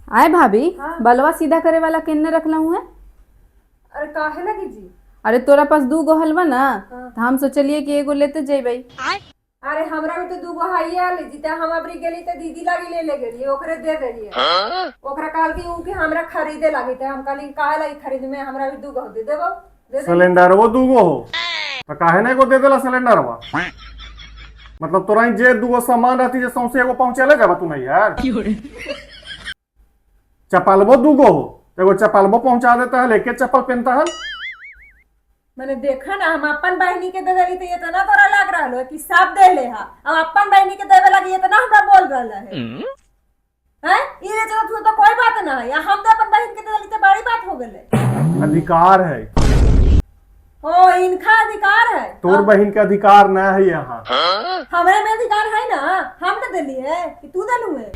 आए भाभी। हाँ। बलवा सीधा करे वाला केन्ने रखला हूँ है? अरे, काहे लगी जी? अरे, तोरा पास दू गो हलवा ना। हाँ। तो हम सोचलिए कि एगो लेते जेबै। अरे, हमरा भी तो दूगो हाइया ले जी। हम अबरी गेली तो दीदी लागी ले ले गेली, ओकरे दे देलिए। ओकरा कहल कि ऊ कि हमरा खरीदे लागी, त हम कहली, काहे लागी खरीद में, हमरा भी दूगो दे देबो, दे दे। सिलेंडरवो दूगो हो तो काहे ना एगो दे देला सिलेंडरवा? मतलब तोरा ही जे दूगो सामान रहती, जे सौंसे एगो पहुंचेले जाबा तू नहीं यार। चप्पलबो दूगो हो, एगो चप्पलबो पहुंचा देता है, लेके चप्पल पहनता है। मैंने देखा ना, हम अपन बहनी के दे देली तो इतना तोरा लग रहल हो कि सब दे ले हा। अब अपन बहनी के देवे लगी इतना हमरा बोल रहल है हैं? ई रे जो तू तो कोई बात ना है, हम तो अपन बहन के दे देली तो बड़ी बात हो गेले। अधिकार है। ओ, इनका अधिकार है? तोर बहन के अधिकार ना है यहाँ। हमरे में अधिकार है ना? हम ना देली है कि तू देलू है?